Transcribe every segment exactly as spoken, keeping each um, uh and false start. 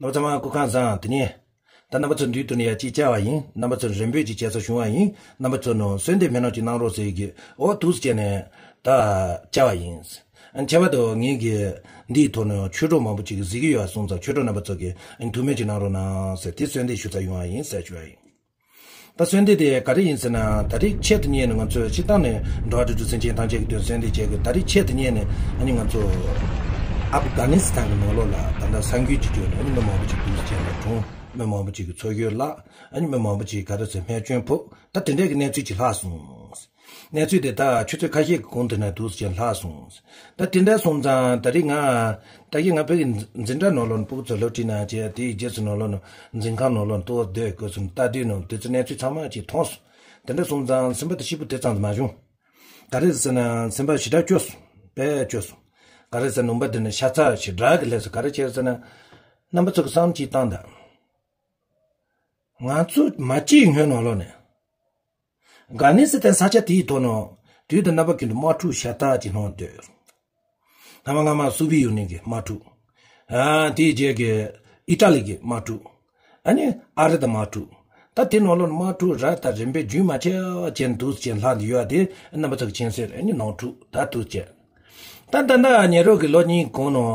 ལོ་ཚང་མ་སྐུ་ཁམས་བཟང་། དེ་ནས་ད་རྣམ་པ་ཚོ་འདུས་དུ་ནས་ཡ་གཅིག་བཅར་བ་ཡིན། རྣམ་པ་ཚོ་རིམ་པས་ཀྱི་བཅར་ས་བྱུང་བ་ཡིན། རྣམ་པ་ཚོ་ནང་གསོལ་འདེབས་མེད་ནང་གཅིག་གནང་རོགས་ཟེར་གྱི་འོ་འདུག་སེ་བྱས་ནས་ད་བཅར་བ་ཡིན། ཨ་ཁྱད་པར་དུ་ངེད་ཀྱི་འདིའི་ཐོག་ནས་ཆོས་གྲོགས་མང་པོ་ཅིག་གིས་གཟིགས་ཀྱི་ཡོད་གསུངས་ཙང་ཆོས་གྲོགས་རྣམ་པ་ཚོ་གིས་ཨ་ཐུགས་སྨོན་ཅིག་གནང་རོགས་གནང་ཟེར་དེ་གསོལ་འདེབས་ཞུ་ས་ཡོང་བ་ཡིན་ཟེར་ཞུ་བ་ཡིན། ད་གསོལ་འདེབས་དེ་ག་རེ་ཡིན་ཟེར་ན། ད་རེས་ཆེད་དུ་གཉེར་ནས་ང་ཚོས་སྤྱིར་བཏང་ནས་འགྲོ་བ་རིགས་དྲུག་སེམས་ཅན་ཐམས་ཅད་ཀྱི་དོན་གསོལ་འདེབས་བྱེད་དགོས། ད་རེས་ཆེད་དུ་གཉེར་ནས་ཨ་ནི་ང་ཚོ་ཨབ་གྷ་ནི་སི་ཐན་གྱི་ནང་ལོགས་ལ་ད་ལྟ་ས་འགུལ་གྱི་བརྒྱུད་ནས་ཨ་ནི་མི་མང་པོ་ཅིག་འདུག་སེ་བྱས་ནས་གྲོངས། མི་མང་པོ་ཅིག་གི་འཚོ་གཞོན་བརླག། ཨ་ནི་མི་མང་པོ་ཅིག་ག་རེ་ཟེར་རྨས་སྐྱོན་ཕོག། ད་དེ་འདྲའི་གི་གནས་ཚུལ་ཅིག་ལྷག་སོང་། གནས་ཚུལ་དེ་ད་ཆུ་ཚོད་ཁ་ཤས་ཀྱི་གོང་དེ་ན་འདུག་སེ་བྱས་ལྷག་སོང་། ད་དེ་འདྲ་སོང་ཙང་ད་རེས་ང་ད་གིན་ང་བོད་ཀྱི་འཛིན་གྲྭ་ནང་ལོགས་ནས་སྤུ་གུ་ཚོ་སློབ་ཁྲིད་གནང་བྱས་དེའི་རྗེས་སུ་ནང་ལོགས་ནས་འཛིན་ཁང་ནང་ལོགས་ནས་ལྟོ་བ་སྡོད་དགོས་སོང་། ལྟ་དུས་ནང་དུས་ཚོད་གནས་ཚུལ་ཚང་མ་ཅིག་མཐོང་སོང་། དེ་འདྲ་སོང་ཙང་སེམས་པ་དེ་སྐྱིད་པོ་དེ་ཙམ་དུ་མ་བྱུང་། ག་རེ་ཟེར་ན་སེམས་པ་ཞེ་དྲག་སྐྱོ་སོང་། དཔེ་སྐྱོ་སོང་། ག་རེ་ཟེར་ན་ལུང་པ་འདི་ནས་ཤ་ཚ་ཞེ་དྲག་གི་སླེབས་སོང་། ག་རེ་བྱས་ཟེར་ན་རྣམ་པ་ཚོ་གི་བསམ་ཅིག་བཏང་དང་། ང་ཚོ་མ་སྐྱེས་སྔོན་ནང་ལོགས་ནས། གྷ་ནི་སི་ཐན་ས་ཆ་དེའི་ཐོག་ནས་དུས་དང་རྣམ་པ་ཀུན་ཏུ་དམག་འཁྲུག་ཤ་སྟག་ཅིག་སློང་སྡོད། སྔ་མ་སྔ་མ་སོ་བི་ཡོ་ནི་གི་དམག་འཁྲུག་ཨ་དེའི་རྗེས་ཀྱི་ཨི་ཊ་ལི་གི་དམག་འཁྲུག་ཨ་ནི་ཨ་རི་དང་དམག་འཁྲུག་ད་དེ་ནང་ལོགས་ནས་དམག་འཁྲུག་ར་ད་རིམ་པས་རྒྱུན་མ་ཆད་ཅན་འདུག་ཅན་ལྷག་འདི་ཡོད་དེ་རྣམ་པ་ཚོ་གི་མཁྱེན་གསལ་རེད། ཨ་ནི་ནང་འཁྲུག་ད་འདུག་ཅན། ད་ད་ལྟ་ཉེ་རབས་ཀྱི་ལོ་གཉིས་གོང་ནང་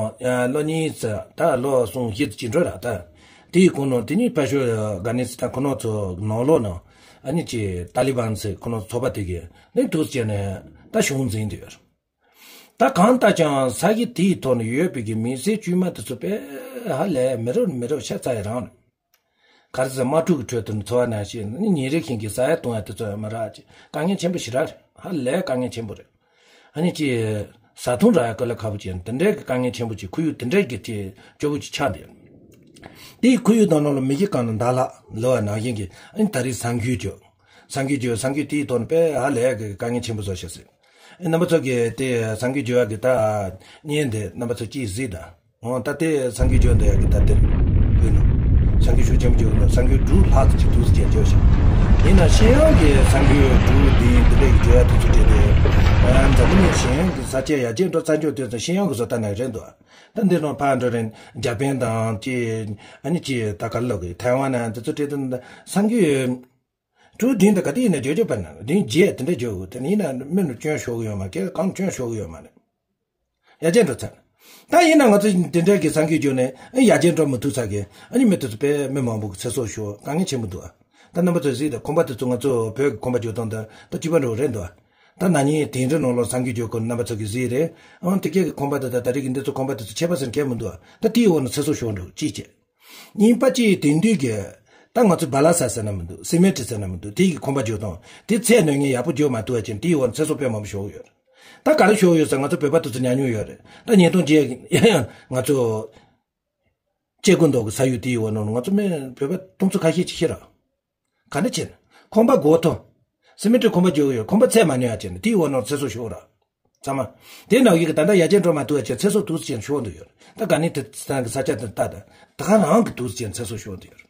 ལོ་གཉིས་ཙམ་ད་ལོ་གསུམ་བཞི་ཙམ་ཅིག་འགྲོ་ར་ད། དེའི་གོང་ནང་དེ་ཉིད་ཕ་ཤོ་གྷ་ནི་སི་ཐན་ཁོ་ནོ་ཚོ་ནང་ལོགས་ནང་ཨ་ནི་ཅི་ཏཱ་ལི་བན་ཟེར་ཁོ་ནོ་ཚོགས་པ་དེ་གས་ནི་འདུག་ཅེ་ནས་ད་གཞུང་འཛིན་དུ་ཡོད། ད་གང་ལྟར་ཀྱང་ས་གཞི་དེའི་ཐོག་ནས་ཡོད་པའི་གི་མི་སེར་དཀྱུས་མ་དེ་ཚོ་དཔེ་ཧ་ལས་མི་རབས་མི་རབས་ཤ་ཚ་ཡི་རང་རེད། ག་རེ་ཟེར་དམག་འཁྲུག་གི་ཁྲོད་དུ་འཚོ་བ་ནང་བཞིན་ནི་ཉིན་རེ་བཞིན་གྱི་ཟ་ཡ་བཏུང་ཡ་དེ་ཚོ་ཡང་མི་རག་ཅིག་དཀའ་ངལ་ཆེན་པོ་ཞེ་དྲག་རེད། ཧ་ལས་དཀའ་ངལ་ཆེན་པོ་རེད། ཨ་ནི་ཅི་ཟ་འཐུང་རག་ཡ་དཀའ་ལས་ཁག་པོ་ཅིག་དེ་འདྲའི་གི་དཀའ་ངལ་ཆེན་པོ་ཅིག་ཁོར་ཡུག་དེ་འདྲའི་གི་དེ་སྐྱོ་བོ་ཅིག་ཆགས་འདུག་དེའི་ཁོར་ཡུག་དང་ནང་ལ་མི་གི་གང་ལ་འདའ་ལ་ལོ་བ་ནང་བཞིན་གྱི་ཨ་ནི་ད་རེས་ས་འགུལ་བརྒྱབ། ས་འགུལ་བརྒྱབ་ས་འགུལ་དེའི་ཐོག་ནས་དཔེ་ཧ་ལས་གི་དཀའ་ངལ་ཆེན་པོ་བཟོ་བཞག་ཟེར། ཨ་རྣམ་པ་ཚོ་གི་དེ་ས་འགུལ་བརྒྱབ་ཡ་གི་ད་བརྙན་དེ་རྣམ་པ་ཚོ་ཅིག་གཟིགས་དང་། འོ་ད་ལྟའི་ས་འགུལ་བརྒྱབ་འདི་ཡ་གི་ད་ལྟའི་བོད་ནང་ས་འགུལ་ཤུགས་ཆེན་པོ་བརྒྱབ་ནོ་ས་འགུལ་དྲུག་ལྷག་ཙམ་ཅིག་འདུག་ཟེར་བརྒྱབ་ཤག་ཡིན་ན་ཤེས་ཡོན་གྱི་ས་འགུལ་དྲུག་འདི་འདི་འདྲ་གི་བརྒྱབ་ཡ་དུས་ཚོད་དེ་དེ་འཛམ་བུ་གླིང་གཞན་གྱི་ས་ཆ་ཡར་རྒྱས་འགྲོ་ས་འཇོག་དུས་ཙམ་ཤེས་ཡོན་གྱི་བཟོ་ལྟ་ནང་རེད་འདུག་ད་འདི་ནང་ཕར་འགྲོ་རན་འཇར་པན་དང་ཅི་ཨ་ནི་ཅི་ད་ག་ལོག་གི་ཐའེ་ཝན་ནང་འདི་ཚོ་བྲིས་དུས་ས་འགུལ་དྲུག་བདུན་དང་ག་དུས་ཡིན་ན་བརྗོད་རྒྱུ་པ་ན་བདུན་བརྒྱད་དེ་འདྲ་བརྗོད་དགོས། དེ་ནི་ཡིན་ན་མི་ནི་སྐྱོན་ཤོར་གི་ཡོད་མ་རེད། གང་སྐྱོན་ཤོར་གི་ཡོད་མ་རེད། ཡར་རྒྱས་འགྲོ་ཚར། ད་ཡིན་ན་ང་ཚོ་དེ་འདྲའི་གི་ས་འགུལ་བརྒྱབ་ནས་ཨ་ཡར་རྒྱས་འགྲོ་མི་ཐུབ་ཚར་གི་ཨ་ནི་མི་དེ་ཚོ་དཔེ་མི་མང་པོ་གི་ཚེ་སྲོག་ཤོར་དཀའ་ངལ་ཆེན་པོ་འདུག་ཨ་ད་རྣམ་པ་ཚོས་གཟིགས་དང་ཁང་པ་དེ་ཚོ་ང་ཚོ་བོད་གི་ཁང་པ་བརྒྱབ་སྟངས་དང་ད་གཅིག་པ་འདྲ་བོ་རེད་འདུག་ཨ་ད་ན་ནིང་དིང་རི་ནང་ལོགས་ས་འགུལ་བརྒྱབ་སྐོར་རྣམ་པ་ཚོ་གི་གཟིགས་རེད། ཨང་དེ་གས་གི་ཁང་པ་དེ་དང་ད་རེས་གི་འདི་ཚོ་ཁང་པ་དེ་ཚོ་ཁྱད་པར་ཟེར་མཁན་མི་འདུག་ཨ་ད་དེའི་འོག་ནས་ཚེ་སྲོག་ཤོར་འགྲོ་ཅི་བྱེད། གཉིས་པ་གཅིག་དེང་དུས་ཀྱི་ད་ང་ཚོ་བ་ལ་ས་ཟེར་ན་མི་འདུག་སི་མེན་ཊི་ཟེར་ན་མི་འདུག་དེ་གི་ཁང་པ་བརྒྱབ་སྟངས་དེ་ཚད་ནོར་ངས་ཡག་པོ་བརྒྱབ་མ་ཐུབ་པ་ཅན་དེའི་འོག་ནས་ཚེ་སྲོག་དཔེ་མང་པོ་ཤོར་གི་ཡོད་རེད། ད་ག་རེ་ཤོར་ཡོད་ཟེར་ང་ཚོ་བོད་པ་དེ་ཚོ་ཉམས་མྱོང་ཡོད་རེད། ད་ཉིས་སྟོང་བརྒྱད་ཡང་ཡང་ང་ཚོ་སྐྱེ་དགུ་མདོ་གི་ས་ཡུལ་དེའི་འོག་ནང་ང་ཚོ་མི་བོད་པ་སྟོང་ཚོ་ཁ་ཤས་ཅིག་ཤི་ར། ག་འདྲ་བྱས་ན་ཁང་པ་སྒོ་ཐོ། སི་མེན་ཊི་ཁང་པ་བརྒྱབ་ཡོད། ཁང་པ་ཚད་མ་ཉོ་ཡ་བྱས་ན་དེའི་འོག་ནང་ཚེ་སྲོག་ཤོར་ར། ཚང་མ། དེ་ནང་བཞིན་གྱི་ད་ལྟ་ཡར་རྒྱས་འགྲོ་མ་ཐུབ་པ་བྱས་ཚེ་སྲོག་དུས་ཚོད་ཅན་ཤོར་འདུག་ཡོད། ད་ག་ནས་དེ་ཚང་གི་ས་ཆ་དེ་ལྟ་ད། ད་ག་རང་གི་དུས་ཚོད་ཅན་ཚེ་སྲོག་ཤོར་འདུག་ཡོད།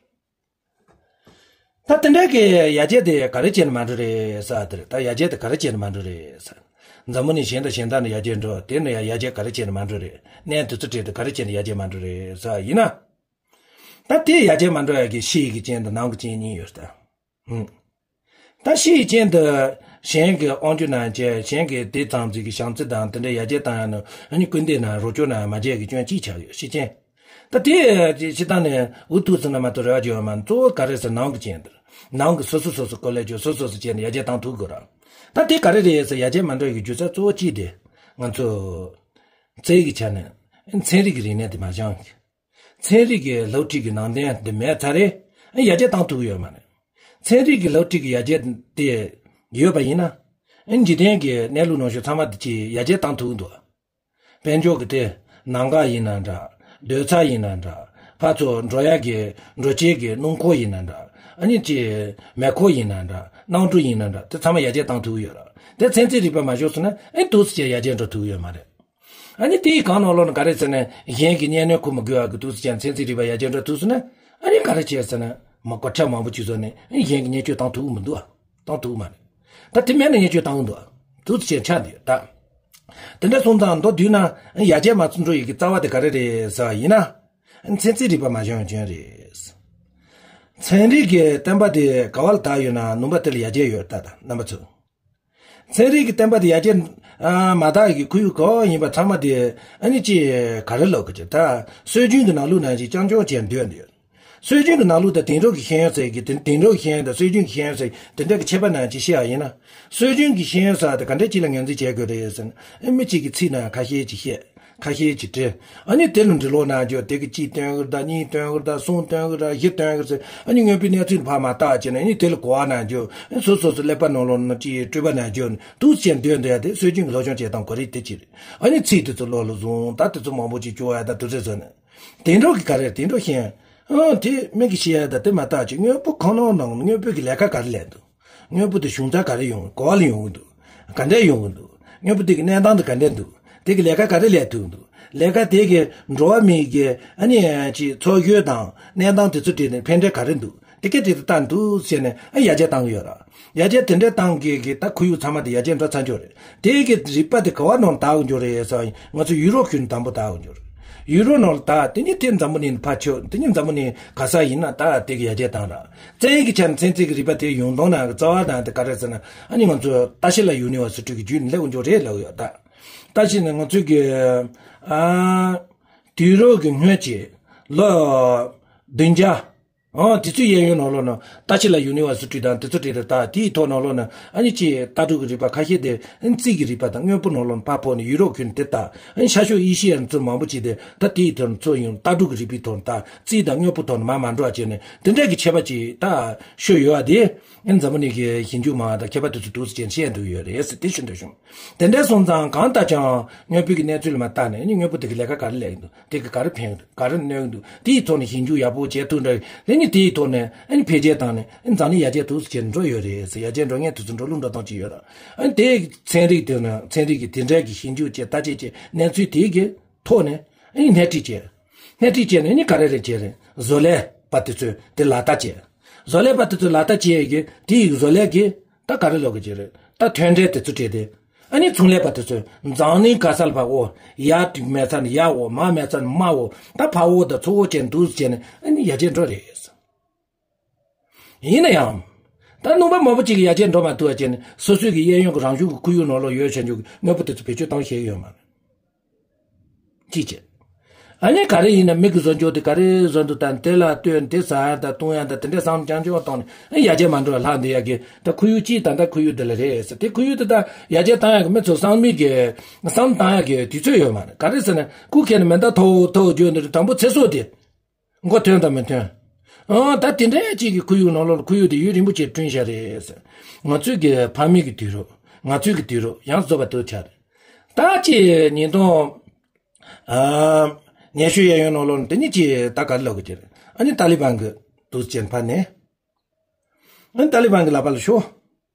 ད་དེ་འདྲ་གི་ཡར་རྒྱས་དེ་ག་རེ་བྱས་ནས་མ་འགྲོ་རེད་ཟེར་དེ་རེད། ད་ཡར་རྒྱས་དེ་ག་རེ་བྱས་ནས་མ་འགྲོ་རེད་ཟེར། འཛམ་བུ་གླིང་གཞན་དང་གཞན་དག་ནས་ཡར་རྒྱས་འགྲོ་དེ་ནས་ཡང་ཡར་རྒྱས་ག་རེ་བྱས་ནས་མ་འགྲོ་རེད། གནས་དེ་ཚོ་བྲིས་ཏེ་ག་རེ་བྱས་ནས་ཡར་རྒྱས་མ་འགྲོ་རེད་ཟེར་ཡིན་ན། ད་དེ་ཡར་རྒྱས་མ་འགྲོ་ཡ་གི་ཕྱི་ཡི་གི་རྐྱེན་དང་ནང་གི་རྐྱེན་གཉིས་ཡོད་ད། ཧུམ། ད་ཕྱི་ཡི་རྐྱེན་དུ་གཞན་གྱི་དབང་སྒྱུར་གནང་བྱས་གཞན་གྱི་དེ་ཙམ་ཟིག་གི་བྱམས་བརྩེ་དང་དེ་འདྲ་ཡར་རྒྱས་བཏང་ཡ་ནི་ཨ་ནི་སྐུལ་འདེད་གནང་རོགས་སྐྱོར་གནང་མ་བྱས་ཀྱི་སྐྱོན་གཅིག་ཆགས་ཡོད་ཕྱི་རྐྱེན། ད་དེ་སྤྱིར་བཏང་ནས་འུ་ཐུག་ཟིན་ན་མ་གཏོགས་རེ་བ་བྱེད་ཡོད་མ་གཙོ་བོ་ག་རེ་ཟེར་ནང་གི་རྐྱེན་དེར་ནང་གི་སོ་སོ་སོ་སོ་ཀོ་ལེ་ཇོ་སོ་སོ་སོ་བྱས་ནས་ཡར་རྒྱས་བཏང་ཐུབ་དགོས་ར། ད་དེ་ག་རེ་རེད་ཟེར་ཡར་རྒྱས་མ་འགྲོ་ཡི་རྒྱུ་ཆ་གཙོ་བོ་གཅིག་དེ་ང་ཚོ་རྩ་བའི་ཆ་ནས་ཚན་རིག་གི་རིག་གནས་དེ་མ་སྦྱངས་གི་ཚན་རིག་གི་སློབ་ཁྲིད་ཀྱི་ནང་དོན་འདི་མེད་ཚར་རེད། ཡར་རྒྱས་བཏང་ཐུབ་ཡོད་མ་རེད། ཚན་རིག་གི་སློབ་ཁྲིད་ཀྱི་ཡར་རྒྱས་དེ་ཡོད་པ་ཡིན་ན། འཇིག་རྟེན་གྱི་གནས་ལུགས་ནང་བཞིན་ཚང་མ་དེ་ཅིག་ཡར་རྒྱས་བཏང་ཐུབ་འདུག་དཔལ་འབྱོར་གྱི་དེ་ནམ་མཁའ་ཡིན་ན་འདྲ། རྡོས་ཚ་ཡིན་ན་འདྲ། ཕར་ཚུར་འགྲོ་ཡག་གི་འགྲོ་བྱེད་ཀྱི་སྣུམ་འཁོར་ཡིན་ན་འདྲ། ཨ་ནི་ཅི་མེ་འཁོར་ཡིན་ན་འདྲ། གནམ་གྲུ་ཡིན་ན་འདྲ། དེ་ཚང་མ་ཡར་རྒྱས་བཏང་ཐུབ་ཡོད་ར། དེ་ཚན་རྩལ་རིག་པ་མ་ཤོར་སོང་ན་ཨེ་འདུག་སེ་ཡར་རྒྱས་འགྲོ་ཐུབ་ཡོད་མ་རེད། ཨ་ནི་དེའི་གང་ནང་ལོགས་ན་ག་རེ་ཟེར་ན་གཞན་གྱི་གཉེན་ཉེ་ཁུར་མི་དགོས་པ་གི་འདུག་སེ་ཀྱང་ཚན་རྩལ་རིག་པ་ཡར་རྒྱས་འགྲོ་ཐུབ་སོང་ན་ཨ་ནི་ག་རེ་བྱས་ཟེར་ན་མི་གོ་ཆ་མང་པོ་ཅིག་བཟོ་ནས་ཨ་ནི་གཞན་གྱི་བརྙས་བཅོས་བཏང་ཐུབ་ཀྱི་མི་འདུག་ཨ། བཏང་ཐུབ་ཀྱི་མ་རེད། ད་དེ་མེད་ན་བརྙས་བཅོས་བཏང་གི་འདུག་ཨ། འདུག་སེ་ཀྱང་ཆགས་འདུག་ད། དེ་འདྲ་སོང་ཙང་མདོར་བསྡུས་ན་ཡར་རྒྱས་མ་འགྲོ་ཡི་གི་རྩ་བ་དེ་ག་རེ་རེད་ཟེར་བ་ཡིན་ན། མཚན་རྩིས་རིག་པ་མ་སྦྱངས་རྐྱེན་རེད། ཚན་རིག་གི་བསྟན་པ་དེ་ག་བ་ལ་དར་ཡོད་ན་ནུས་པ་དེ་ལ་ཡར་རྒྱས་ཡོད་ད་ད་རྣམ་པ་ཚོ། ཚན་རིག་གི་བསྟན་པ་དེ་ཡར་རྒྱས་ཨ་མ་དར་གི་ཁོར་ཡུག་ག་བ་ཡིན་པ་ཚང་མ་དེ་ཨ་ནི་ཅི་ག་རེ་ལབ་གི་ཅི་ད་སྲོལ་རྒྱུན་གི་ནང་ལུགས་ནང་ཅི་རྐྱང་རྐྱང་བྱས་འདོད་འདོད། སྲོལ་རྒྱུན་གྱི་ནང་ལུགས་དང་དེང་རབས་ཀྱི་ཤེས་ཡོན་ཟེར་གྱི་དེ་དེང་རབས་ཀྱི་ཤེས་ཡོན་དང་སྲོལ་རྒྱུན་གྱི་ཤེས་ཡོན་ཟེར་དེ་འདྲ་གི་ཁྱད་པར་ནང་ཅིག་བཤད་ཡ་ཡིན་ན། སྲོལ་རྒྱུན་གྱི་ཤེས་ཡོན་ཟེར་དེ་ག་འདྲ་ཅིག་ལ་ངོས་འཛིན་བྱེད་དགོས་རེད་ཟེར་ན་ཨེ་མི་གཅིག་གིས་ཚིག་ནང་ཁ་ཤས་ཅིག་བཤད། ཁ་ཤས་ཅིག་འབྲི། ཨ་ནི་དེ་ལ་འབྲི་ཀློག་གནང་རྒྱུ་དེ་གི་གཅིག་སྟོན་གི་རེད་ད་གཉིས་སྟོན་གི་རེད་ད་གསུམ་སྟོན་གི་རེད་བཞི་སྟོན་གི་རེད་ཟེར་ཨ་ནི་སྔོན་པོའི་གནས་ཚུལ་ཕར་མ་བལྟ་བྱས་ནས་ཨ་ནི་དེ་ལ་གོ་བ་གནང་རྒྱུ་ཨ་ནི་སོ་སོ་སོ་ཀླད་པ་ནང་ལོགས་ན་ཅིག་སྤྲོས་པ་གནང་རྒྱུ་འདུག་ཟེར་འདོད་འདོད་ཡ་དེ་སྲོལ་རྒྱུན་གྱི་སློབ་སྦྱོང་བྱེད་སྟངས་གོ་རིགས་དེ་ཅིག་རེད། ཨ་ནི་ཚིག་དེ་ཚོ་བློ་ལ་བཟུང་ད་དེ་ཚོ་མང་པོ་ཅིག་སྐྱོར་ཡ་ད་དུས་ཚོད་ཚོད་ནས། དེ་འགྲོ་གི་ག་རེ་དེ་འགྲོ་ཤེས། ཨང་དེ་མིག་གི་ཤེས་ཡ་ད་དེ་མ་བལྟ་ཅིག་དངོས་པོ་ཁོ་ནོར་ནང་དངོས་པོ་གི་ལས་ཀ་ག་རེ་ལས་འདུག་དངོས་པོ་དེ་བྱུང་རྩ་ག་རེ་ཡོང་གོ་བ་ལ་ཡོང་གི་འདུག་ག་འདྲས་ཡོང་གི་འདུག་དངོས་པོ་དེ་གི་གནས་སྟངས་དེ་ག་འདྲས་འདུག་དེ་གི་ལས་ཀ་ག་རེ་ལས་ཐུབ་འདུག་ལས་ཀ་དེ་གི་འགྲོ་བ་མིའི་གི་ཨ་ནི་ཅིག་འཚོ་བཞོད་དང་གནས་སྟངས་དེ་ཚོ་དེ་ནས་ཕན་འབྲས་ག་རེ་འདུག་དེ་ག་དེ་ལྟ་འདུག་ཟེར་ནས་ཨ་ཡར་རྒྱས་བཏང་གི་ཡོད་ར། ཡར་རྒྱས་དེ་འདྲ་བཏང་གི་གི་ད་ཁོར་ཡུག་ཚང་མ་དེ་ཡར་རྒྱས་འགྲོ་ཚར་འགྱོ་རེད། དེ་གི་རིག་པ་དེ་ག་བ་ནང་དར་གི་འགྱོ་རེད་ཟེར་བ་ཡིན་ང་ཚོ་ཡུ་རོབ་ཁུལ་ནས་དང་པོ་དར་གི་འགྱོ་རེད། ཡུ་རོབ་ནང་ལ་དར་དེ་ནི་དེ་འཛམ་བུ་གླིང་ཕར་ཆོད་དེ་ནི་འཛམ་བུ་གླིང་ག་ས་ཡིན་ན་ད་དེ་གི་ཡར་རྒྱས་བཏང་ར། བཙན་གྱི་ཆ་ནས་ཚན་རྩལ་གྱི་རིག་པ་དེ་ཡོང་སྟངས་ནང་གི་རྩ་བ་དང་དེ་ག་རེ་ཟེར་ན་ཨ་ནི་ང་ཚོ་ལྟ་ཞིབ་ལ་ཡུ་ནི་ཝར་སི་ཊི་གི་བརྒྱུད་ནས་སླེབས་གི་འགྱོ་རེད་ལབ་ཡོད་ད། ལྟ་ཞིབ་ནི་ང་ཚོ་གི་ཨ་དུས་རབས་ཀྱི་སྔོན་གྱི་ལོ་བདུན་བརྒྱ། ཨོ་དེ་ཚོའི་གཡས་གཡོན་ནང་ལོགས་ན་ལྟ་ཞིབ་ལ་ཡུ་ནི་ཝར་སི་ཊི་དང་དེ་ཚོ་བྲིས་རེད་ད། དེའི་ཐོག་ནང་ལོགས་ན་ཨ་ནི་ཅིག་ལྟ་གྲུབ་ཀྱི་རིག་པ་ཁ་ཤས་དེ་རྩིས་ཀྱི་རིག་པ་དང་དངོས་པོ་ནང་ལོགས་ན་ཕར་ཕོག་ནས་ཡུ་རོབ་ཁུལ་དེ་ལྟ་ཨ་ནི་ཤར་ཕྱོགས་ཨེ་ཤི་ཡའི་ཚོ་མང་པོ་ཅིག་དེ་ད་དེའི་ཐོག་ནས་ཚོ་ཡོང་ལྟ་གྲུབ་ཀྱི་རིག་པའི་ཐོག་ནས་ད་རྩིས་དང་དངོས་པོ་ཐོག་ནས་མར་མར་འགྲོ་བ་བྱས་ནས་དེ་འདྲ་གི་ཁྱད་པར་ཅིག་ད་ཤོད་ཡོད་པ་དེ་ཨ་ནི་འཛམ་བུ་གླིང་གི་ཞིབ་འཇུག་མ་དང་ཁྱད་པར་དེ་ཚོ་འདུག་སེ་བྱས་ནས་བཤད་འདུག་ཡོད་རེད་ཟེར་དེ་ཞུ་འདོད་བྱུང་། དེ་འདྲ་སོང་ཙང་གང་ལྟར་ཀྱང་དངོས་པོ་གི་གནས་ཚུལ་ལ་མ་བལྟས་ནས་ཨ་ནི་དངོས་པོ་དེ་གི་ལས་ཀ་ག་རེ་ལས་ཀྱི་འདུག་དེ་གི་ག་རེ་ཕན་གི་འདུག་ག་རེ་གནོད་ཀྱི་འདུག་དེའི་ཐོག་ནས་ཞིབ་འཇུག་ཡག་པོ་བྱེད་ཐུབ་འདྲ་ལས་ནི་དེའི་ཐོག་ནས་ཨ་ནི་འཕེལ་རྒྱས་བཏང་ནས་ཨ་ནི་འཛམ་གླིང་ཡར་རྒྱས་འདུག་སེ་བྱས་ནས་འགྲོ་ཡོད་རེད་ཟེར། ཡར་རྒྱས་འགྲོ་མཁན་དེ་ཚོ་འགྲོ་ལུགས་འགྲོ་སྟངས་ཅིག་ཡོད་ར། ཨ་ནི་དེའི་ཚན་རིག་དེ་ནི་ཚན་རིག་གི་དེ་འདྲ་གི་ཞིབ་འཇུག་བྱས་བརྟག་དཔྱད་བྱས་གནས་ཚུལ་དེའི་གི་ཐོག་ནས་ཨ་ནི་སྣེ་ཁྲིད་བྱས། སྣེ་ཁྲིད་བྱས་ནས་ཨ་ནི་ག་རེ་རེ་བྱས་རེད། བཟོ་ལས་པ་དེ་ཚོས་དེ་ལག་བསྟར་བྱས། བཟོ་ལས་པ་དེ་ཚོས་ལག་བསྟར་བྱས་ཡས་གི་དེའི་བཟོ་ལས་གི་ད་ག་རེ་ལོག་གི་བྱས་རེད། ད་ཐོན་འབྲས་དེ་ཚོ་སྤྲད་དེ། ཨ་ནི་ཚོང་ལས་པ་དེ་ཚོས་འཛམ་གླིང་ག་ས་ལ་ཕར་འོ་ཡར་མེད་ས་ནས་ཡར་འོ་མར་མེད་ས་ནས་མར་འོ་ད་ཕར་འོ་ད་ཚུར་འོ་བྱས་འདུག་བྱས་ནས་ཨ་ནི་ཡར་རྒྱས་འགྲོ་རེད། ཡིན་ན་ཡང་། ད་ནུས་པ་མང་པོ་ཅིག་གིས་ཡར་རྒྱས་འགྲོ་མ་ཐུབ་པ་བྱས་ནས་སོ་སོའི་གི་གཡས་གཡོན་གྱི་རང་བྱུང་གི་ཁོར་ཡུག་ནང་ལོགས་ཡོད་བྱས་འཇུག་གི་དངོས་པོ་དེ་ཚོ་བེད་སྤྱོད་བཏང་ཤེས་ཀྱི་ཡོད་མ་རེད། ཅིག་བྱས། ཨ་ནི་ག་རེ་ཡིན་ན་མི་གི་བཟོ་འཇོག་དེ་ག་རེ་བཟོ་འདུག་དང་དེ་ལ་ལྟོས་དེ་ཟ་ཡ་དང་བཏུང་ཡ་དང་དེ་འདྲའི་བསམ་བློ་རྐྱང་རྐྱང་བཏང་ནས་ཨ་ཡར་རྒྱས་མ་འགྲོ་བ་ལྷག་འདི་ཡ་གི་ད་ཁོར་ཡུག་ཅིག་ད་ད་ཁོར་ཡུག་དེ་ལ་རེད་ཟེར་དེ་ཁོར་ཡུག་དེ་ད་ཡར་རྒྱས་བཏང་ཡ་གི་མི་ཚོ་བསམ་མི་གི་བསམ་བཏང་ཡ་གི་དུས་ཚོད་ཡོད་མ་རེད། ག་རེ་ཟེར་ན་སྐུ་ཁྱེད་ནི་མེ་མདའ་ཐོག་ཐོག་བརྗོད་འདི་རེད། དང་པོ་ཚེ་སྲོག་དེ། མགོ་ཐོན་དང་མི་ཐོན། ཨང་ད་དེ་འདྲའི་གཅིག་གི་ཁོར་ཡུག་ནང་ལོགས་ལ་ཁོར་ཡུག་དེ་ཡུན་རིང་པོ་ཅིག་བསྐྲུན་བཞག་རེད་ཟེར། ང་ཚོའི་གི་ཕ་མེས་ཀྱི་དུས་རབས་ང་ཚོའི་གི་དུས་རབས་ཡང་རྫོགས་པ་དུ་ཆགས་རེད། ད་ཅི་ཉིས་སྟོང་ཨ་ཉི་ཤུ་གཡས་གཡོན་ནང་ལོགས་ལ་དེ་ཉིད་ཀྱི་ད་ག་རེ་ལབ་དགོས་ཀྱི་རེད། ཨ་ནི་ཏཱ་ལི་བན་གི་དུས་ཆེན་ཕར་ནས། ཨ་ནི་ཏཱ་ལི་བན་གི་ལག་པ་ལ་ཤོག་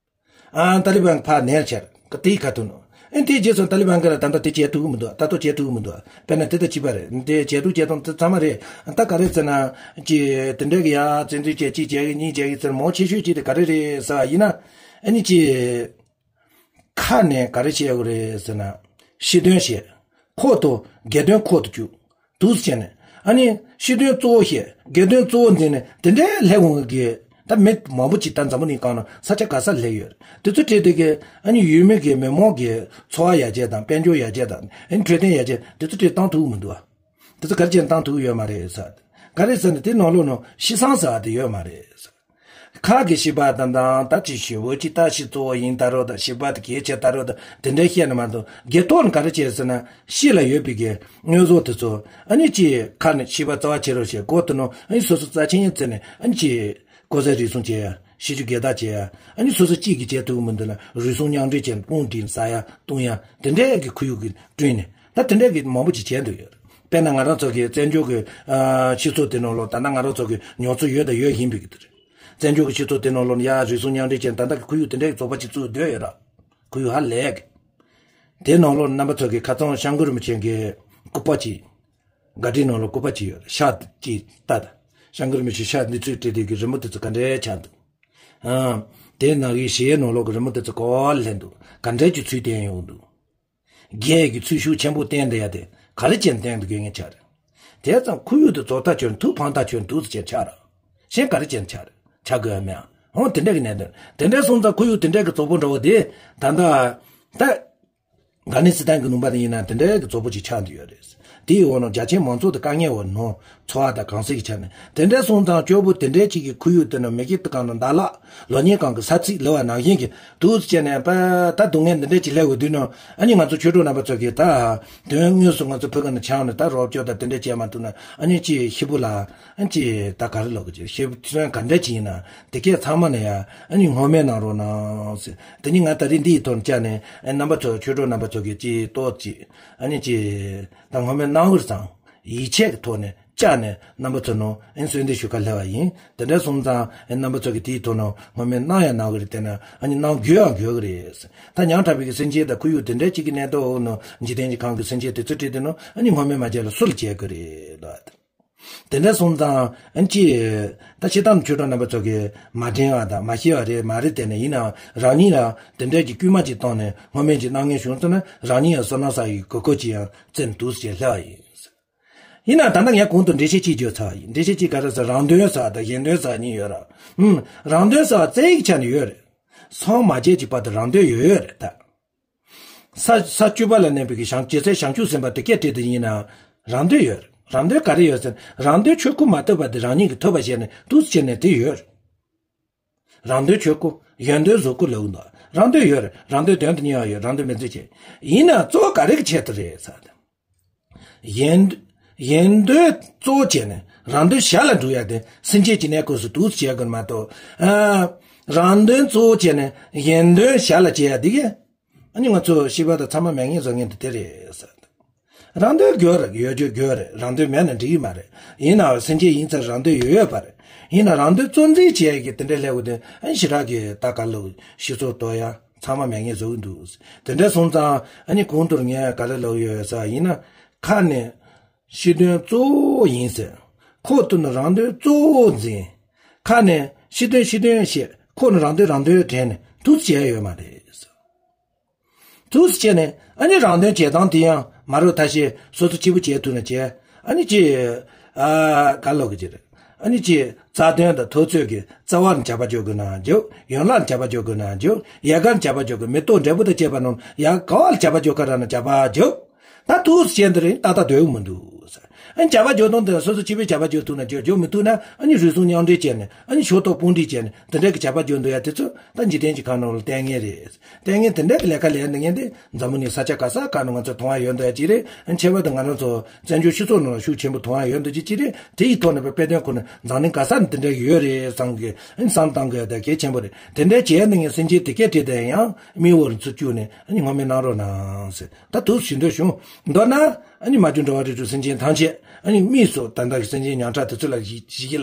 ཨ་ཏཱ་ལི་བན་གི་ཕར་ནས་ཆེར་ག་དེའི་ཁ་ཐུག་ནོ། ཨ་ནི་དེའི་རྗེས་སུ་ཏཱ་ལི་བན་གི་ལ་ད་ལྟ་དེ་བྱེད་ཐུབ་ཀྱི་མི་འདུག་ད་ལྟ་བྱེད་ཐུབ་ཀྱི་མི་འདུག་དཔེར་ན་དེ་ལྟ་བྱས་པ་རེད། དེ་བྱེད་ཐུབ་བྱེད་སྟངས་དེ་ཚང་མ་རེད། ད་ག་རེ་ཟེར་ན་ཅི་དེ་འདྲ་གི་ཡ་བཙན་འཛུལ་བྱས་ཅི་བྱས་གི་གཉིས་བྱས་གི་ཟེར་མང་ཆེ་ཤོས་ཅི་དེ་ག་རེ་རེད་ཟེར་བ་ཡིན་ན། ཨ་ནི་ཅི་ཁ་ནས་ག་རེ་བྱས་དགོས་རེད་ཟེར་ན། སྤྱི་དོན་བཤད། ཁོག་ཏུ་སྒེར་དོན་ཁོག་ཏུ་བཅུག་འདུག་སེ་བྱས་ནས་ཨ་ནི་སྤྱི་དོན་གཙོ་བོ་བཤད་སྒེར་དོན་གཙོ་བོ་འཛིན་ནས་དེ་འདྲའི་ལྷད་འོང་གི་ད་མི་མང་པོ་ཅིག་ད་འཛམ་བུ་གླིང་སྒང་ན་ས་ཆ་ག་ས་སླེབས་ཡོད་རེད། དེ་ཚོ་བྲིས་དེ་གི་ཨ་ནི་ཡུལ་མི་གི་མི་མང་གི་འཚོ་བ་ཡར་རྒྱས་དང་དཔལ་འབྱོར་ཡར་རྒྱས་དང་ཨ་ནི་འཕྲོད་བསྟེན་ཡར་རྒྱས་དེ་ཚོ་བྲིས་བཏང་ཐུབ་ཀྱི་མི་འདུག་ཨ། དེ་ཚོ་ག་རེ་བྱས་ནས་བཏང་ཐུབ་ཀྱི་ཡོད་མ་རེད་ཟེར། ག་རེ་ཟེར་ན་དེ་ནང་ལོགས་ནང་སྤྱི་བསམ་ཟེར་བ་དེ་ཡོད་མ་རེད་ཟེར། ཁ་གི་སྤྱི་པ་དང་དང་ད་ཅི་ཞུ་བོ་ཅི་ད་སྤྱི་གཙོ་བོ་ཡིན་ད་རོ་ད་སྤྱི་པ་དེ་གལ་ཆེ་ད་རོ་ད་དེ་འདྲ་བཤད་ན་མ་གཏོགས་སྒེར་ཐོག་ནས་ག་རེ་བྱས་ཟེར་ན་སྤྱི་ལ་ཡོད་པའི་གི་དངོས་ཟོག་དེ་ཚོ་ཨ་ནི་ཅི་ཁ་ནས་སྤྱི་པ་རྩ་བ་བྱེད་རོགས་བྱེད་སྒོ་དེ་ནང་ཨ་ནི་སོ་སོ་རྩ་ཆེན་ཡིན་ཟེར་ནས་ཨ་ནི་ཅི་ལྐོག་ཟ་རུལ་སུངས་བྱེད་ཡ་ཤི་རྒྱུ་འགལ་ཟླ་བྱེད་ཡ་ཨ་ནི་སོ་སོ་གཅིག་གིས་བྱེད་ཐུབ་ཀྱི་མི་འདུག་ལ་རུལ་སུངས་མཉམ་འབྲེལ་བྱས་ནས་དཔུང་སྒྲིག་ཟ་ཡ་བཏུང་ཡ་དེ་འདྲའི་གི་ཁོར་ཡུག་གི་བསྐྲུན་ནས་ད་དེ་འདྲའི་གི་མང་པོ་ཅིག་བྱས་འདུག་ཡོད། དཔེར་ན་ང་རང་ཚོ་གི་བཙན་བྱོལ་གི་ཨ་སྤྱི་ཚོགས་དེ་ནང་ལོགས་ད་ལྟ་ང་རང་ཚོ་གི་མྱོང་ཚོར་ཡོད་དང་ཡོད་བཞིན་པའི་གི་དེ་རེད། བཙན་བྱོལ་གྱི་སྤྱི་ཚོགས་དེ་ནང་ལོགས་ཡ་རུལ་སུངས་མཉམ་འབྲེལ་བྱས་ད་ལྟ་གི་ཁོར་ཡུག་དེ་འདྲའི་བཟོ་པ་ཅིག་བཙུགས་སྡོད་ཡོད་ར། ཁོར་ཡུག་ཧ་ལས་གི། དེ་ནང་ལོགས་རྣམ་པ་ཚོ་གི་ཁ་སང་སྐྱབས་མགོན་རིན་པོ་ཆེ་གི་སྐུ་པར་ཅིག་བརྒྱ་ཁྲིའི་ནང་ལོགས་སྐུ་པར་ཅིག་ཡོད་ར་ཤག་ཅིག་ལྟ་ད། སྐྱབས་མགོན་རིན་པོ་ཆེ་ཤག་འདི་ཚོས་བྲིས་དེ་གི་རི་མོ་དེ་ཚོ་ག་འདྲའི་ཆགས་འདུག་ཨང་། དེ་ནང་གི་གཞས་ནང་ལོགས་གི་རི་མོ་དེ་ཚོ་ག་བ་ལེན་འདུག་ག་འདྲའི་གི་ཚུལ་བསྟན་ཡོང་འདུག་རྒྱའི་གི་ཚུལ་ཤུགས་ཆེན་པོ་བསྟན་བསྡད་ཡ་དེ་ག་རེ་བྱས་ནས་བསྟན་དགོས་ངེས་ཆགས་རེད། དེ་ཙང་ཁོར་ཡུག་དེ་བཙོག་ཐག་ཆོད། ཐུགས་ཕངས་ཐག་ཆོད། འདུག་ཟེར་ཆགས་ར། གཞན་ག་རེ་བྱས་ཆགས་ར། ཆགས་དགོས་ཡ་མེད་ཨ། འོ་དེ་འདྲ་གི་གནད་དོན། དེ་འདྲ་སོང་ཙང་ཁོར་ཡུག་དེ་འདྲ་གི་བཙོག་པོ་འདྲ་བོ་དེ་ད་ལྟ་ད། ཨབ་གྷ་ནི་སི་ཐན་གྱི་ལུང་པ་དེ་ཡིན་ན་དེ་འདྲའི་གི་བཙོག་པོ་ཅིག་ཆགས་འདུག་ཡོད་རེད། དེའི་འོག་ནང་རྒྱ་ཆེན་མང་ཚོགས་དེ་དཀའ་ངལ་འོག་ནང་འཚོ་བ་དང་གང་ཟག་གི་ཆ་ནས་དེ་འདྲའི་སོང་ཙང་སྐྱོ་པོ་དེ་འདྲའི་ཅིག་གི་ཁོར་ཡུག་དེ་ནང་མི་སྐྱིད་དུ་གང་ནང་ཟླ་ལག་ལོ་ཉེས་གང་གི་ས་ཚིགས་ལུ་བ་ནང་བཞིན་གྱི་འདུག་ཟེར་ནས་པ་ད་སྡུག་བསྔལ་འདི་འདྲའི་ཅིག་སླེབས་འོང་དུས་ནང་ཨ་ནི་ང་ཚོ་ཆོས་གྲོགས་རྣམ་པ་ཚོ་གིས་ད་དོན་དངོས་སུ་ང་ཚོ་ཕ་གི་ནང་ཆགས་ནས་ད་རོགས་སྐྱོར་དང་དེ་འདྲ་བྱས་མ་ཐུབ་ན་ཨ་ནི་ཅིག་ཤི་བོ་ལ། ཨ་ནི་ཅིག་ད་ག་རེ་ལབ་དགོས་ཀྱི། ཤེས་བཟོན་ག་འདྲ་ཅིག་ཡིན་ན་དེ་གས་ཚང་མ་ནས་ཡ་ཨ་ནི་སྔོན་སྨོན་གནང་རོགས་གནང་ཟེར། དེ་ནི་ང་ད་རེས་འདི་ཡི་ཐོག་ནས་བཅར་ནས་ཨ་རྣམ་པ་ཚོ་ཆོས་གྲོགས་རྣམ་པ་ཚོ་གིས་ཅིག་ཏོག་ཅིག་ཨ་ནི་ཅིག་ད་སྔོན་སྨོན་གནང་བར་ཙང་ཡིད་ཆེས་ཀྱི་ཐོག་ནས་བཅར་ནས་རྣམ་པ་ཚོ་ནང་ཨ་ནི་གསོལ་འདེབས་ཞུ་ག་སླེབས་པ་ཡིན། དེ་འདྲ་སོང་ཙང་ཨ་རྣམ་པ་ཚོ་གིས་དེའི་ཐོག་ནང་སྔོན་སྨོན་གནང་ཡ་གནང་གི་རེད། དེ་ན་ཨ་ནི་གནང་དགོས་ཡང་དགོས་གི་རེད། ད་ཉམ་ཐག་པའི་གི་སེམས་ཅན་དང་ཁོར་ཡུག་དེ་འདྲ་ཅིག་གི་གནས་སྟངས་འོག་ནང་འཇིག་རྟེན་གྱི་ཁམས་ཀྱི་སེམས་ཅན་དེ་ཚོ་བྲིས་དེ་ནང་ཨ་ནི་སྔོན་སྨོན་མ་བྱས་ལ་སུ་ལ་བྱེད་གི་རེད་ལབ། དེ་འདྲ་སོང་ཙང་ཨ་ནི་ཅིག་ད་སྤྱིར་བཏང་ཆོས་གྲོགས་རྣམ་པ་ཚོ་གིས་མ་དྲན་བ་དང་མ་ཤེས་པ་རེད་མ་རེད། དེ་ནས་ཡིན་ནའང་རང་ཉིད་ལ་དེ་འདྲའི་གི་སྐུལ་མ་ཅིག་བཏང་ནས་སྔོན་སྨོན་ཅིག་གནང་མཁན་བྱུང་སོང་ན་རང་ཉིད་ཡང་བསོད་ནམས་བསགས་ཡི་གོ་སྐབས་ཅིག་ཡང་བཙལ་འདུག་ཟེར་སླེབས་པ་ཡིན། ཡིན་ན་ད་ལྟ་ངས་གོང་དུ་འགྲེལ་བཤད་ཅིག་བརྗོད་ཚར་བ་ཡིན། འགྲེལ་བཤད་ཅིག་ག་རེ་ཟེར། རང་དོན་ཟེར་བ་དང་གཞན་དོན་ཟེར་བ་གཉིས་ཡོད་ར། ཧུམ། རང་དོན་ཟེར་བ་རྩ་བའི་ཆ་ནས་ཡོད་རེད། སངས་མ་རྒྱས་ཀྱི་བར་དུ་རང་དོན་ཡོད་ཡོད་རེད་ད། ས་ས་བཅུ་པ་ལ་གནས་པའི་གི་བྱང་རྒྱལ་སྲས་བྱང་ཆུབ་སེམས་དཔའ་དེ་སྐད་བྲིས་དེ་ཡིན་ན་རང་དོན་ཡོད་རེད། རང་དོན་ག་རེ་ཡོད་ཟེར། རང་དོན་ཆོས་སྐུ་མ་ཐོབ་པ་དེ་རང་ཉིད་ཀྱིས་ཐོབ་པ་བྱས་ནས་འདུག་སེ་བྱས་ནས་དེ་ཡོད་རེད། རང་དོན་ཆོས་སྐུ་གཞན་དོན་གཟུགས་སྐུ་ལབ་འདུག་རང་དོན་ཡོད་རེད། རང་དོན་དོན་དུ་གཉེར་བ་ཡོད། རང་དོན་མི་འཛིན་བྱེད་ཡིན་ན་གཙོ་བོ་ག་རེ་གི་ཆེད་དུ་རེད་ཟེར་ཏེ། གཞན་གཞན་དོན་གཙོ་བོ་བྱས་ནས་རང་དོན་ཞར་ལ་འགྲུབ་ཡ་དེ་སེམས་ཅན་གྱི་གནས་སྐབས་སུ་འདུག་སེ་བྱེད་དགོས་མ་གཏོགས། ཨ། རང་དོན་གཙོ་བོ་བྱས་ནས་གཞན་དོན་ཞར་ལ་བྱེད་ཡ་དེ་གས། ཨ་ནི་ང་ཚོ་ཤི་བ་དང་ཚང་མ་མེད་མཁན་བཟོ་མཁན་དེ་དེ་རེད་ཟེར། རང་དོན་དགོས་རེད། ཡོད་རྒྱུ་དགོས་རེད། རང་དོན་མེད་ན་འགྲིག་གི་མ་རེད། ཡིན་ནའང་སེམས་ཅན་ཡིན་ཙང་རང་དོན་ཡོད་ཡོད་པ་རེད། ཡིན་ན་རང་དོན་གཙོ་འཛིན་བྱེད་ཡ་གི་དེ་འདྲའི་ལས་འགུལ་དེ་ཨ་ནི་ཞེ་དྲག་གི་ད་ག་ལོ་ཤི་སོ་ལྟོ་ཡ། ཚང་མ་མེད་མཁན་བཟོ་གི་འདུག་དེ་འདྲ་སོང་ཙང་ཨ་ནི་གོང་དུ་ངས་ག་རེ་ལབ་ཡོད་ཟེར་ཡིན་ན། ཁ་ནས་སྤྱི་དོན་གཙོ་བོ་ཡིན་ཟེར། ཁོག་ཏུ་ནི་རང་དོན་གཙོ་བོ་འཛིན། ཁ་ནས་སྤྱི་དོན་སྤྱི་དོན་བཤད། ཁོག་ནས་རང་དོན་རང་དོན་དྲན་ནས་འདུག་སེ་བྱས་ཡོད་མ་རེད་ཟེར། འདུག་སེ་བྱས་ནས་ཨ་ནི་རང་དོན་བྱེད་སྟངས་དེ་ཡང་མ་རུ་ཐ་ཤེས་སོ་སོ་གཅིག་པུ་བྱེད་ཐུབ་ན་བྱས། ཨ་ནི་ཅི། ཨ། ག་ལོག་གི་ཅི་རེད། ཨ་ནི་ཅི། རྩ་དོན་དང་འཐབ་རྩོད་ཀྱི་རྩ་བ་ལ་བྱ་བ་བཅོ་དགོས་ན་བཅོ། ཡན་ལག་ལ་བྱ་བ་བཅོ་དགོས་ན་བཅོ། ཡལ་ག་ལ་བྱ་བ་བཅོ་དགོས། མེ་ཏོག་འབྲས་བུ་དང་བཅས་པ་རྣམས་ཡལ་ག་བ་ལ་བྱ་བ་བཅོ་ག་ར་ན་བྱ་བ་བཅོ། ད་འདུག་སེ་བྱས་འདི་རེད། ཏག་ཏག་སྡོད་མི་འདུག་ཟེར། ཨ་ནི་བྱ་བ་བཅོ་སྟངས་དེ་སོ་སོ་གཅིག་པུས་བྱ་བ་བཅོ་ཐུབ་ན་བཅོ། བཅོ་མི་ཐུབ་ན་ཨ་ནི་རུལ་སུངས་མཉམ་འབྲེལ་བྱས་ནས། ཨ་ནི་ཕྱོགས་གཏོགས་དཔུང་སྒྲིག་བྱས་ནས་འདི་འདྲ་གི་བྱ་བ་བཅོ་འདུག་ཡ་དེ་ཚོ་ད་འཇིག་རྟེན་གྱི་ཁམས་ནང་ལ་ལྟས་ངན་རེད། ལྟས་ངན་དེ་འདྲ་གི་ལས་ཀ་ལས་འདི་ངན་དེ་འཛམ་བུ་གླིང་ས་ཆ་ག་ས་ག་ནས་ང་ཚོ་མཐོང་བ་ཡོད་འདུག་ཡ་གཅིག་རེད། ཨ་ནི་ཁྱད་པར་དུ་ང་རང་ཚོ་བཙན་བྱོལ་སྤྱི་ཚོགས་ནང་ལ་ཤུགས་ཆེན་པོ་མཐོང་བ་ཡོད་འདུག་གཅིག་གཅིག་རེད། དེ་ཡི་ཐོག་ནས་དཔེ་དཔེ་སྟོན་ཁོ་ན་འཛམ་གླིང་ག་ས་ནས་དེ་འདྲ་གི་ཡོད་རེད་བསམ་གི། ཨ་ནི་བསམ་བཏང་དགོས་ཡ་དེ་གལ་ཆེན་པོ་རེད། དེ་འདྲ་བྱས་ནས་ངས་སེམས་ཅན་དེ་སྐད་བྲིས་དེ་ཡང་མིག་འོག་ལ་ཚུར་བཅུག་ནས་ཨ་ནི་སྔོན་སྨོན་གནང་རོགས་གནང་ཟེར། ད་དུ་ཞུ་འདོད་བྱུང་། མདོར་ན་ཨ་ནི་མ་གྱུར་འགྲོ་བ་རིགས་དྲུག་སེམས་ཅན་ཐམས་ཅད་ཨ་ནི་དམིགས་སུ་ད་ལྟ་གི་སེམས་ཅན་ཉམ་ཐག་དེ་ཚོ་ལ་གཞི་གཞི་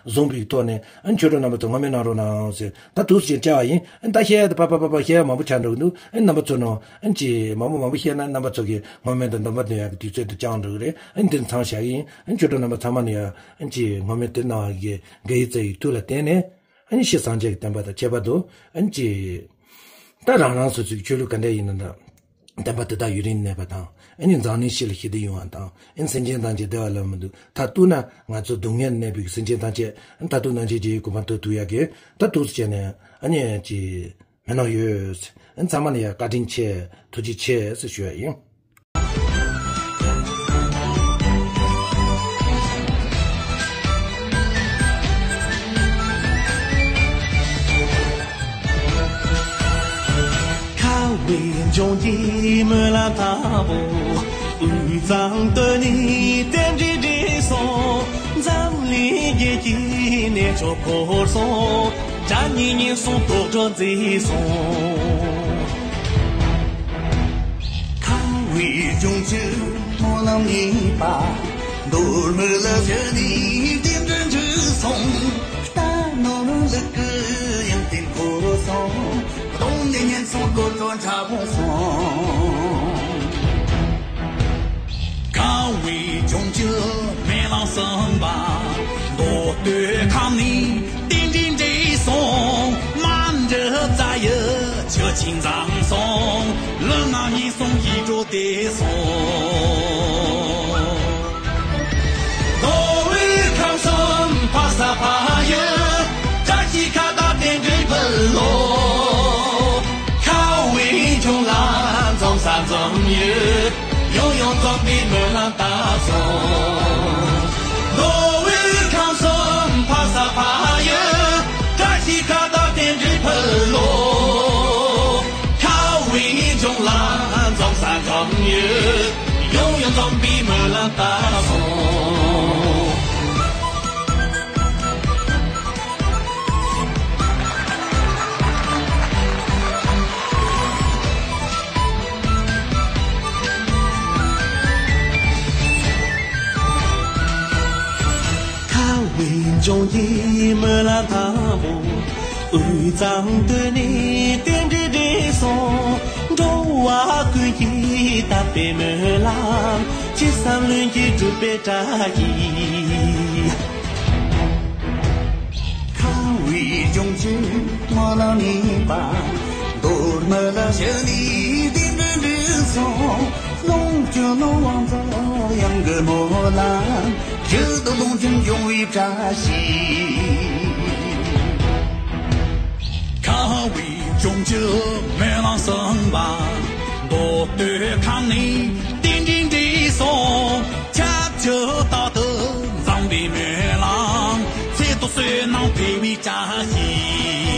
བཟུང་བའི་ཐོག་ནས་ཨ་ནི་ཆོས་གྲོགས་རྣམ་པ་ཚོ་སྔོན་སྨོན་གནང་རོགས་གནང་ཟེར། ད་དུ་ཞེས་བྱ་བ་ཡིན། ཨ་ནི་ད་བཤད་ཡ་དེ་པ་པ་པ་པ་བཤད་ཡ་མང་པོ་ཆགས་འགྲོ་གི་འདུག་ཨ་ནི་རྣམ་པ་ཚོ་ནང་ཨ་ནི་ཅི་མང་པོ་མང་པོ་བཤད་ན་རྣམ་པ་ཚོ་གི་སྔོན་སྨོན་དང་སྡོམ་པ་འདོན་ཡ་གི་དུས་ཚོད་དེ་འགྱངས་འགྲོ་གི་རེད། ཨ་ནི་འདི་མཚམས་བཞག་གི་ཡིན། ཨ་ནི་ཆོས་གྲོགས་རྣམ་པ་ཚང་མ་ནས་ཡ་ཨ་ནི་ཅི་སྔོན་སྨོན་དེ་གནང་བ་གི་དགེ་བའི་རྩ་ཡི་མཐུ་ལ་བརྟེན་ནས། ཨ་ནི་ཕྱི་སངས་རྒྱས་ཀྱི་བསྟན་པ་དང་ཁྱད་པར་དུ་ཨ་ནི་ཅི། ད་རང་རང་སོ་སོའི་ཆོས་ལུགས་ག་འདྲ་ཡིན་ན་འདྲ། བསྟན་པ་དེ་དག་ཡུན་རིང་གནས་པ་དང་། ཨ་ནི་འཛམ་གླིང་སྤྱི་ལ་ཞི་བདེ་ཡོང་བ་དང་། ཨ་ནི་སེམས་ཅན་ཐམས་ཅད་བདེ་བ་ལ་མི་འདུག་མཐར་གཏུགས་ན་ང་ཚོ་སྡུག་བསྔལ་གནས་པའི་སེམས་ཅན་ཐམས་ཅད་ཨ་ནི་མཐར་ཐུག་རྣམ་མཁྱེན་རྗེ་ཡི་གོ་འཕང་ཐོབ་ཐུབ་ཡ་གི་ད་འདུག་སེ་བྱས་ནས་ཨ་ནི་ཅི། མི་སྣང་ཡོད། ཨ་ནི་ཚང་མ་ལ་ཡ་བཀའ་དྲིན་ཆེ། ཐུགས་རྗེ་ཆེ་ཟེར་ཞུ་ཡ་ཡིན། ཁ་བའི་ལྗོངས་ཀྱི་སྨོན་ལམ་ལྟ་བུ། དབུས་གཙང་སྟོད་ནས་རྟེན་འབྲེལ་འགྲིག་སོང་། འཛམ་གླིང་རྒྱལ་གྱི་གནས་མཆོག་བོར་སོང་། དགྲ་གཉེན་ཉེན་སོང་། དོག་དྲག་མཛེས་སོང་། ཁམས་པའི་ལྗོངས་ཀྱི་སྨོན་ལམ་གཉིས་པ། མདོ་སྨད་ལ་བྱོན་ནས་རྟེན་འབྲེལ་འགྲིག་སོང་། རྟ་ནོར་ལུག་གི་ཡོན་ཏན་བོར་སོང་། གདོང་ནས་ཉེན་སོང་། དོག་དྲག་འཁྲབ་སོང་། ཁམས་པའི་ལྗོངས་ཀྱི་སྨོན་ལམ་གསུམ་པ། མདོ་སྟོད་ཁམས་ནས་རྟེན་འབྲེལ་འགྲིག་སོང་། རྨ་འབྲི་རྩ་ཡི་ཆུ་ཆེན་འཛོམས་སོང་། ལུས་ངག་ཡིད་གསུམ་ཡིད་འཕྲོག་བདེ་སོང་། འཛོམས་པའི་སྨོན་ལམ་བཏབ་སོང་། མདོ་དབུས་ཁམས་གསུམ་འཕགས་ས་འཕགས་ཡུལ། བཀྲ་ཤིས་ཁ་བཏགས་རྟེན་འབྲེལ་ཕུལ་ལོ། ཁ་བའི་ལྗོངས་ལ་འཛོམས་ས་འཛོམས་ཡུལ། ཡང་ཡང་འཛོམས་པའི་སྨོན་ལམ་བཏབ་སོང་། ཁ་བའི་ལྗོངས་ཀྱི་སྨོན་ལམ་དང་པོ། དབུས་གཙང་སྟོད་ནས་རྟེན་འབྲེལ་འགྲིག་སོང་། འགྲོ་བ་ཀུན་གྱི་དད་པའི་སྨོན་ལམ། ཅི་བསམ་ལྷུན་གྱིས་འགྲུབ་པའི་བཀྲ་ཤིས། ཁ་བའི་ལྗོངས་ཀྱི་སྨོན་ལམ་གཉིས་པ། མདོ་སྨད་ལ་བཞུགས་ནས་རྟེན་འབྲེལ་འགྲིག་སོང་། ལོངས་སྤྱོད་ནོར་དབང་འཛོམས་གཡང་གི་སྨོན་ལམ། རྒྱུད་དུ་ལོངས་སྤྱོད་འབྱུང་བའི་བཀྲ་ཤིས། ཁ་བའི་ལྗོངས་ཀྱི་སྨོན་ལམ་གསུམ་པ། མདོ་སྟོད་ཁམས་ནས་རྟེན་འབྲེལ་འགྲིག་སོང་། ཁྱབ་བརྒྱ་རྟག་ཏུ་འཛོམས་པའི་སྨོན་ལམ། ཚེ་ཐོག་བསོད་ནམས་འཕེལ་བའི་བཀྲ་ཤིས།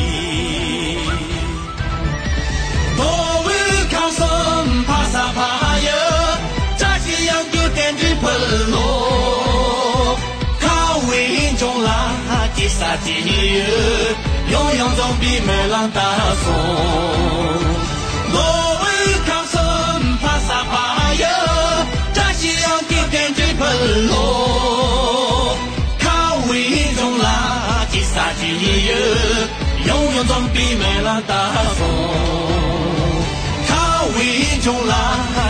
མདོ་དབུས་ཁམས་གསུམ་འཕགས་ས་འཕགས་ཡུལ། བཀྲ་ཤིས་གཡང་རྒྱུད་རྟེན་འབྲེལ་ཕུལ་ལོ། ཁ་བའི་ལྗོངས་ལ་སྐྱེ་ས་སྐྱེ་ཡུལ། ཡང་ཡང་འཛོམས་པའི་སྨོན་ལམ་བཏབ་སོང་། མདོ་དབུས་ཁམས་གསུམ་འཕགས་ས་འཕགས་ཡུལ། བཀྲ་ཤིས་གཡང་རྒྱུད་རྟེན་འབྲེལ་ཕུལ་ལོ། ཁ་བའི་ལྗོངས་ལ་སྐྱེ་ས་སྐྱེ་ཡུལ། ཡང་ཡང་འཛོམས་པའི་སྨོན་ལམ་བཏབ་སོང་། ཁ་བའི་ལྗོངས་ལ་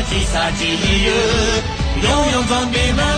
སྐྱེ་ས་སྐྱེ་ཡུལ། ཡང་ཡང་འཛོམས་པའི་སྨོན།